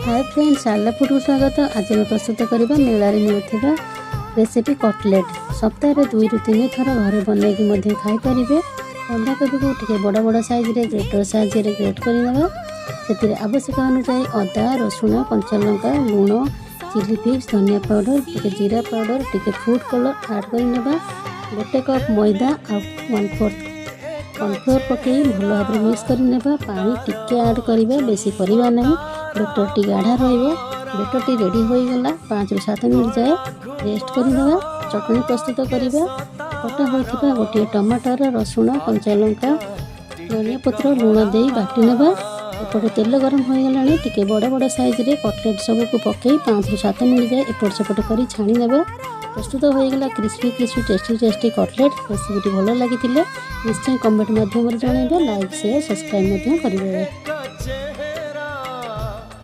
ହାଏ friends, Ala ଫୁଡ଼କୁ ସ୍ୱାଗତ। ଆଜି ଆମେ ପ୍ରସ୍ତୁତ କରିବା ମେଳାରେ ମିଳୁଥିବା ରେସିପି କଟଲେଟ୍। ସପ୍ତାହରେ 2ରୁ 3 ଥର ଘରେ ବନେଇକି ମଧ୍ୟ ଖାଇପାରିବେ। ବନ୍ଧାକୋବିକୁ ଟିକେ ବଡ଼ ବଡ଼ ସାଇଜ୍ରେ ଗ୍ରେଟର ସାହାଯ୍ୟରେ ଗ୍ରେଟ୍ କରିନେବା। ସେଥିରେ ଆବଶ୍ୟକ ଅନୁଯାୟୀ ଅଦା, ରସୁଣ, କଞ୍ଚାଲଙ୍କା, ଲୁଣ, ଚିଲି ଫ୍ଲେକ୍ସ, ଧନିଆ ପାଉଡ଼ର, ଟିକେ ଜିରା ପାଉଡ଼ର, ଟିକେ ଫୁଡ଼୍ କଲର୍ ଆଡ଼୍ କରିନେବା। 1 କପ୍ ମଇଦା ଆଉ 1/4 କର୍ଣ୍ଣଫ୍ଲୋର୍ ପକାଇ ଭଲ ଭାବରେ ମିକ୍ସ କରିନେବା। ପାଣି ଟିକେ ଆଡ଼୍ କରିବା, ବେଶୀ କରିବା ନାହିଁ। ବେଟରଟି ଗାଢ଼ା ରହିବ। ବେଟରଟି ରେଡ଼ି ହୋଇଗଲା। 5ରୁ 7 ମିନିଟ୍ ଯାଏ ରେଷ୍ଟ କରିନେବା। ଚଟଣି ପ୍ରସ୍ତୁତ କରିବା। କଟା ହୋଇଥିବା ଗୋଟିଏ ଟମାଟର, ରସୁଣ, କଞ୍ଚା ଲଙ୍କା, ଧନିଆ ପତ୍ର, ଲୁଣ ଦେଇ ବାଟି ନେବା। ଏପଟେ ତେଲ ଗରମ ହୋଇଗଲାଣି। ଟିକେ ବଡ଼ ବଡ଼ ସାଇଜ୍ରେ କଟଲେଟ୍ ସବୁକୁ ପକାଇ 5ରୁ 7 ମିନିଟ୍ ଯାଏ ଏପଟ ସେପଟ କରି ଛାଣି ନେବା। ପ୍ରସ୍ତୁତ ହୋଇଗଲା crispy crispy, tasty tasty cutlet. ରେସିପିଟି ଭଲ ଲାଗିଥିଲେ ନିଶ୍ଚୟ କମେଣ୍ଟ ମାଧ୍ୟମରେ ଜଣାଇବେ। ଲାଇକ୍, ସେୟାର, ସବସ୍କ୍ରାଇବ୍ ମଧ୍ୟ କରିବେ।